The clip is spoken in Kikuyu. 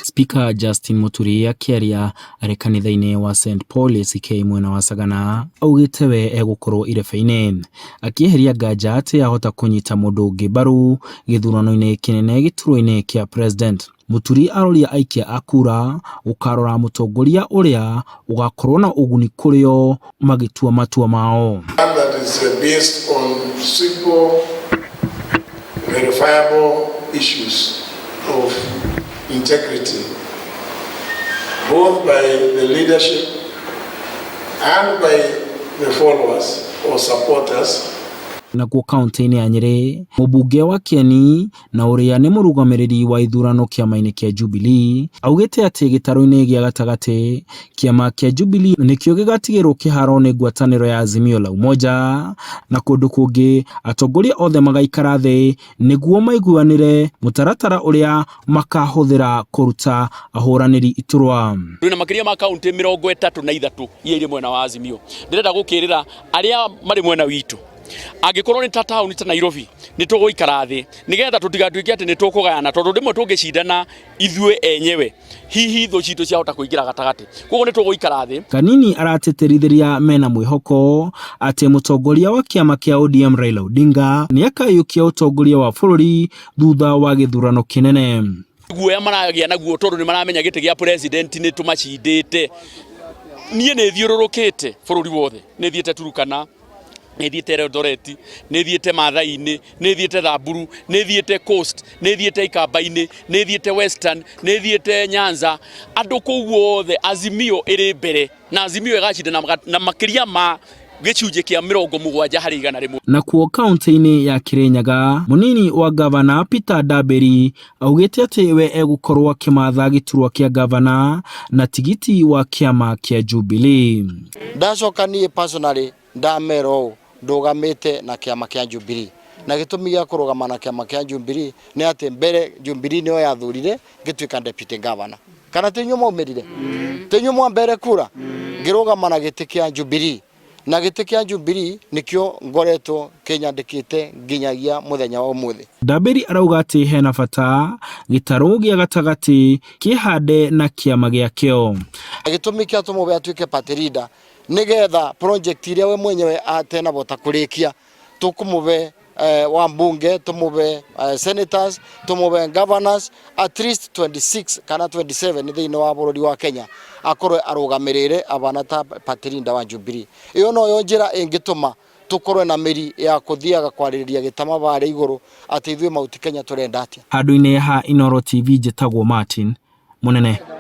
Speaker Justin Muturi akĩaria arĩ kanitha-inĩ wa St Paul ACK mwena wa Sagana augĩte we egũkorwo irebe-inĩ akĩeheria nganja atĩ ahota kũnyita mũndũ ũngĩ mbaru gĩthurano-inĩ kĩnene gĩturwa-inĩ kĩa president. Muturi aroria aikia a kura gũkarora mũtongoria ũrĩa ũgakorwo na ũguni kũrĩ o magĩtua matua mao. That is based on simple, verifiable issues of integrity, both by the leadership and by the followers or supporters. Nakuo kaunti-inĩ ya Nyĩrĩ, mũmbunge wa Kieni na ũrĩa nĩ mũrũgamĩrĩri wa ithurano kĩama-inĩ kĩa Jubilee augĩte atĩ gĩtarũ-inĩ gĩa gatagatĩ kĩama kĩa Jubilee nĩkĩo gĩgatigĩrwo kĩharo nĩ ngwatanĩro ya Azimio la Umoja na kũndũ kũngĩ atongoria othe magaikara thĩ nĩguo maiguanĩre mũtaratara ũrĩa makahũthĩra kũruta ahũranĩri iturwa. Twĩna makĩria ma kaunti 33 iria irĩ mwena wa Azimio. Ndĩrenda gũkĩrĩra arĩa marĩ mwena witũ angĩkorwo nĩ ta taũni ta Nairobi nĩ tũgũikara thĩ nĩgetha tũtigatuĩke atĩ nĩ tũkũgayana tondũ rĩmwe tũngĩcindana ithuĩ enyewe hihi thũ citũ ciahota kũingĩra gatagatĩ koguo nĩ tũgũikara thĩ. Kanini aratĩtĩrithĩria mena mwĩhoko atĩ mũtongoria wa kĩama kĩa ODM Raila Odinga nĩakaiyũkia ũtongoria wa bũrũri thutha wa gĩthurano kĩnene. Guoya maragĩa naguo tondũ nĩ maramenya gĩtĩ gĩa president nĩ tũmacindĩte. Niĩ nĩ thiũrũrũkĩte bũrũri wothe, nĩ thiĩte Turkana, nĩ thiĩte Eldoret, nĩ thiĩte Maathai-inĩ, nĩ thiĩte Thamburu, nĩ thiĩte Coast, nĩ thiĩte Ikamba-inĩ, nĩ thiĩte Western, nĩ thiĩte Nyanza. Andũ kũu guothe Azimio ĩrĩ mbere na Azimio ĩgacinda na makĩria ma gĩcunjĩ kĩa 70%. Nakuo kaunti-inĩ ya Kirinyaga, mũnini wa ngavana Peter Ndambĩri augĩte atĩ we egũkorwo akĩmatha gĩturwa kĩa ngavana na tigiti wa kĩama kĩa Jubilee. Ndacoka niĩ personally ndamera ũũ ndũgamĩte na kĩama kĩa Jubilee na gĩtũmi gĩa kũrũgama na kĩama kĩa Jubilee nĩ atĩ mbere Jubilee nĩyo yathurire ngĩtuĩka deputy governor kana ti inyuĩ mwaumĩrire ti inyuĩ mwambere kura ngĩrũgama na gĩtĩ kĩa Jubilee na gĩtĩ kĩa Jubilee nĩkĩo ngoretwo kĩnyandĩkĩte nginyagia mũthenya wa ũmũthĩ. Ndambĩri arauga atĩ hena bata gĩtarũ gĩa gatagatĩ kĩhande na kĩama gĩakĩo. Gĩtũmi kĩa tũmũbe atuĩke party leader nĩgetha project iria we mwenyewe atenabota kũrĩkia tũkũmũbe wambunge tũmũbe senators tũmũbe governors at least 26 kana 27 thĩinĩ wa bũrũri wa Kenya akorwe arũgamĩrĩire abana ta party leader wa Jubilee. Ĩyo noyo njĩra ĩngĩtũma tũkorwe na mĩri ya kũthiaga kwarĩrĩria gĩtama barĩa igũrũ atĩ ithuĩ Mount Kenya tũrenda atĩa. Handũ-inĩ ha Inooro TV njĩtagwo Martin Mũnene.